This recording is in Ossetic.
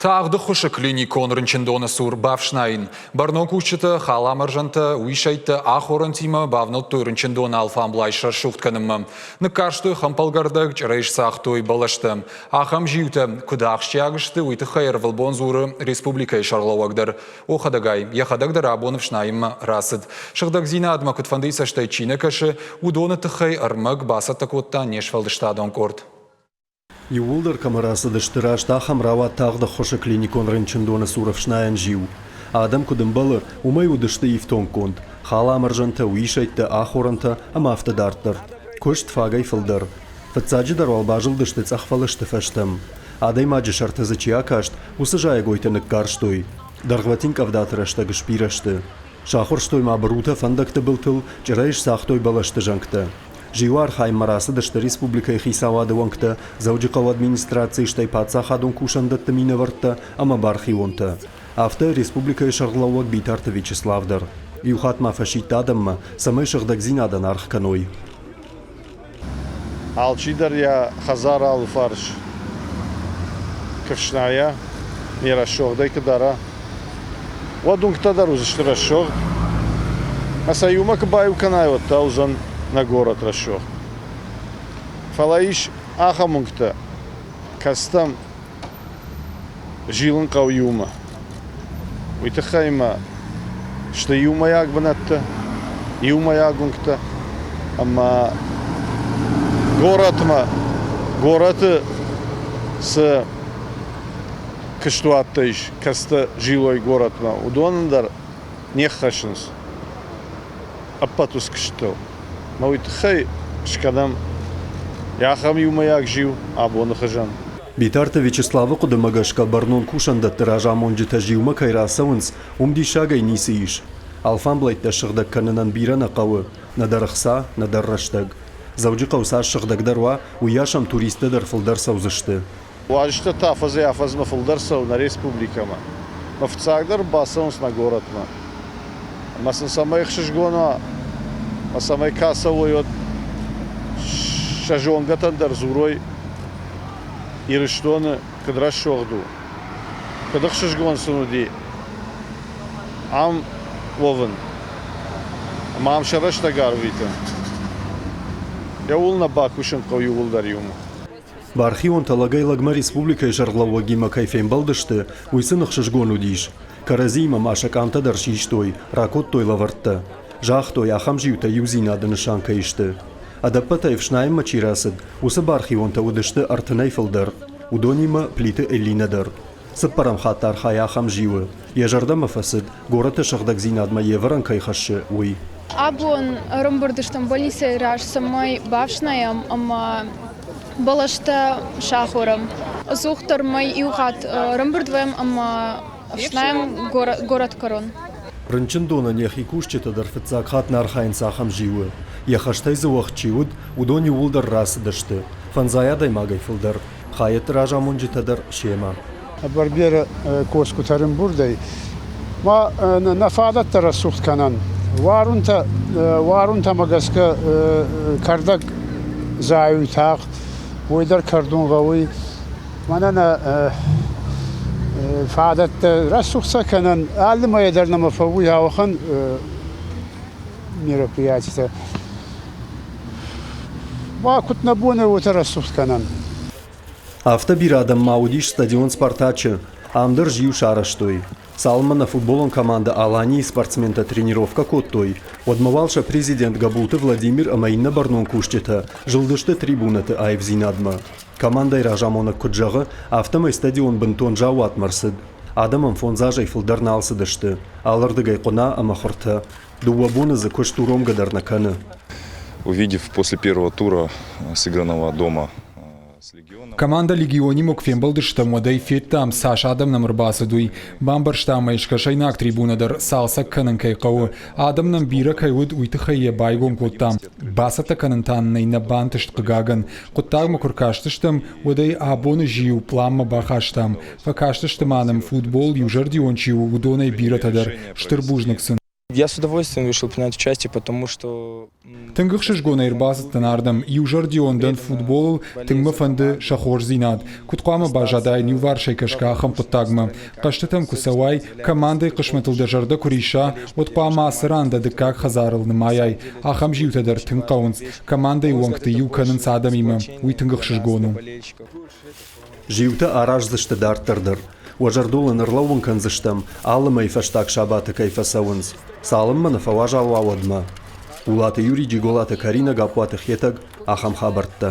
Тагъд ӕххуысы клиникон рынчындоны цур бафснайын. Бӕрнон кусджытӕ, халамӕрзӕнтӕ, уисӕйттӕ, ахорӕнтимӕ бавнӕлдтой рынчындоны алфамблай срӕсугъд кӕнынмӕ. Ныккарстой хӕмпӕлгӕрдӕг, чъырӕй сцагътой бӕлӕстӕ. Ахӕм зиутӕ куыд ахсджиаг сты, уый тыххӕй ӕрвылбон дзуры республикӕйы сӕргълӕууӕг дӕр. Охӕдӕгӕй, йӕхӕдӕг дӕр абон ӕфснайынмӕ рацыд. Сыгъдӕгдзинадмӕ куыдфӕндыйы цӕстӕй чи нӕ кӕсы, уыдоны тыххӕй ӕрмӕг бацӕттӕ кодта не сфӕлдыстадон къорд. Иууылдӕр кӕмӕ рацыдысты, раст ахӕм рауад тагъд ӕххуысы клиникон рынчындоны цур ӕфснайӕн зиу. Адӕм куыд ӕмбӕлы, уымӕй уыдысты ифтонггонд: халамӕрзӕнтӕ, уисӕйттӕ, ахорӕнтӕ ӕмӕ афтӕ дарддӕр. Куыст фагӕй фылдӕр. Фыццаджыдӕр уал базылдысты цъӕхфӕлысты фӕзтӕм. Адӕймаджы сӕрты дзы чи акаст, уыцы зайӕгойтӕ ныккарстой. Дӕргъвӕтин къӕвдаты рӕстӕг сбирӕ сты. Сахуырстой ма бырутӕ фӕндӕгты былтыл, чъырӕй сцагътой бӕлӕсты зӕнгтӕ. Зиуы архайынмӕ рацыдысты республикӕйы хицауады уӕнгтӕ, Дзӕуджыхъӕуы администрацийы стӕй паддзахадон кусӕндӕтты минӕвӕрттӕ ӕмӕ бархионтӕ. Афтӕ республикӕйы сӕргълӕууӕг Битарты Вячеслав дӕр. Иу хатт ма фӕсидт адӕммӕ, цӕмӕй сыгъдӕгдзинадӕн аргъ кӕной. Алчидӕр йӕ хӕдзары алыфарс куы фснайа, не рӕсугъдӕй куы дара, уӕд уынгтӕ дӕр уыдзысты рӕсугъд. Ӕмӕ сӕ иумӕ куы баиу кӕнай, уӕд та уыдзӕн нӕ горӕт рӕсугъд. Фӕлӕ ис ахӕм уынгтӕ, кӕцытӕм зилын хъӕуы иумӕ. Уый тыххӕй ма сты иумӕйаг бынӕттӕ, иумӕйаг уынгтӕ ӕмӕ горӕтмӕ, горӕты цы куыстуӕттӕ ис, кӕцытӕ зилой горӕтмӕ, уыдонӕн дӕр не ххӕссынц ӕппӕт уыцы куыстытыл. Ӕмӕ уый тыххӕй скӕнӕм ахӕм иумӕйаг зиу абоны хуызӕн. Битарты Вячеславы хъуыдымӕ гӕсгӕ бӕрнон кусӕндӕтты разамонджытӕ зиумӕ кӕй рацӕуынц, уым диссагӕй ницы ис. Алфамблӕйттӕ сыгъдӕг кӕнынӕн бирӕ нӕ хъӕуы, нӕдӕр ӕхца, нӕдӕр рӕстӕг. Дзӕуджыхъӕу цас сыгъдӕгдӕр уа, уыйас ӕм туристтӕ дӕр фылдӕр цӕудзысты. Уазджытӕ та афӕдзӕй-афӕдзмӕ фылдӕр цӕуы нӕ республикӕмӕ. Ӕмӕ фыццагдӕр бацӕуынц нӕ горӕтмӕ. Ӕмӕ сын цӕмӕй ӕхсызгон уа, ӕмӕ цӕмӕй кӕ цӕуой, уӕд сӕ зонгӕтӕн дӕр дзурой, Ирыстоны куыд рӕсугъд у, куыд ӕхсызгон сын уыди ам уӕвын ӕмӕ ам сӕ рӕстӕг арвитын. Ууыл нӕ бакусын хъӕуы иууылдӕр иумӕ. Бархионтӕ лӕгӕй-лӕгмӕ республикӕйы сӕргълӕууӕгимӕ кӕй фембӕлдысты, уый сын ӕхсызгон уыдис. Кӕрӕдзиимӕ ма сӕ къамтӕ дӕр систой, ракодтой лӕвӕрттӕ. Загътой, ахӕм зиутӕ иудзинады нысан кӕй сты. Ӕдӕппӕтӕй ӕфснайынмӕ чи рацыд, уыцы бархионтӕ уыдысты ӕртынӕй фылдӕр. Уыдонимӕ Плиты Элинӕ дӕр. Цыппӕрӕм хатт архайы ахӕм зиуы. Йӕ зӕрдӕмӕ фӕцыд, горӕты сыгъдӕгдзинадмӕ йе вӕрӕн кӕй хӕссы, уый. Абон ӕрӕмбырд стӕм больницӕйы раз, цӕмӕй бафснайӕм ӕмӕ бӕлӕстӕ сахорӕм. Ӕдзухдӕр мӕй иу хатт ӕрӕмбырд вӕййӕм ӕмӕ ӕфснайӕм горӕтгӕрон. Рынчындонӕн йӕхи кусджытӕ дӕр фыццаг хатт нӕ архайынц ахӕм зиуы. Йӕ хӕстӕй дзы уӕгъд чи уыд, уыдон иууылдӕр рацыдысты, фӕндзай адӕймагӕй фылдӕр. Хайӕдты разамонджытӕ дӕр семӕ. Барберы косгутӕ ӕрӕмбурдӕй ма нӕ фадӕттӕ рӕсугъд кӕнӕн. Уарунтӕ, уарунтӕмӕ гӕсгӕ кӕрдӕг зайуй тагъд, уой дӕр кӕрдун гъӕуй. Мӕнӕ нӕ фадӕттӕ рӕсугъд сӕ кӕнӕн. Алли мӕйӕ дӕр нӕмӕ фӕууй ауӕхӕн мероприятитӕ. Ба куд нӕ бон ӕй, уотӕ рӕсугъд кӕнӕн. Афтӕ бирӕ адӕм ма уыдис стадион «Спартачы». Ам дӕр зиу сарӕзтой. Цалынмӕ нӕ футболон командӕ «Алани»-йы спортсментӕ тренировкӕ кодтой, уӕдмӕ уал сӕ президент Гӕбулты Владимир ӕмӕ иннӕ бӕрнон кусджытӕ зылдысты трибунӕты аивдзинадмӕ. Командӕйы разамонӕг куыд зӕгъы, афтӕмӕй стадион бынтон заууатмӕ рцыд. Адӕм ӕм фондз азӕй фылдӕр нал цыдысты. Алырдыгӕй хъуына ӕмӕ хуыртӕ. Дыууӕ боны дзы куыст уромгӕ дӕр нӕ кӕны. Увидев после первого тура сыгранного дома Командӕ «Легионимӕ» куы фембӕлдыстӕм, уӕд ӕй федтам, цас адӕм нӕм ӕрбацыд, уый. Бамбӕрстам ӕй, скӕсӕйнаг трибунӕ дӕр цалцӕг кӕнын кӕй хъӕуы. Адӕм нӕм бирӕ кӕй уыд, уый тыххӕй йӕ байгом кодтам. Бацӕттӕ кӕнын та нын ӕй нӕ бантыст, хъыгагӕн. Хъуыддагмӕ куы ркастыстӕм, уӕд ӕй абоны зиу пъланмӕ бахастам. Фӕкастысты ма нӕм, футбол иузӕрдион чи у, уыдонӕй бирӕтӕ дӕр. Стыр бузныг сын. Я с удовольствием решил принять участие, потому что Тынг ӕхсызгонӕй ӕрбацыдтӕн ардӕм, иузӕрдион дӕн футболыл, тынг мӕ фӕнды сӕ хорздзинад. Куыд хъуамӕ баззадаин иуварсӕй кӕсгӕ ахӕм хъуыддагмӕ? Хъӕзтытӕм куы цӕуай, командӕйы хъысмӕтыл дӕ зӕрдӕ куы рисса, уӕд хъуамӕ ацы ран дӕ дыккаг хӕдзарыл нымайай. Ахӕм зиутӕ дӕр тынг хъӕуынц, командӕйы уӕнгты иу кӕнынц адӕмимӕ, уый тынг ӕхсызгон у. Зиутӕ араздзысты дарддӕр дӕр. Уӕ зӕрдыл ын ӕрлӕууын кӕндзыстӕм, алы мӕй фӕстаг сабаты кӕй фӕцӕуынц, цалынмӕ нӕ фӕуазал уа, уӕдмӕ. Улаты Юрий, Джиголаты Каринӕ, Гаппуаты Хетӕг, ахӕм хабӕрттӕ.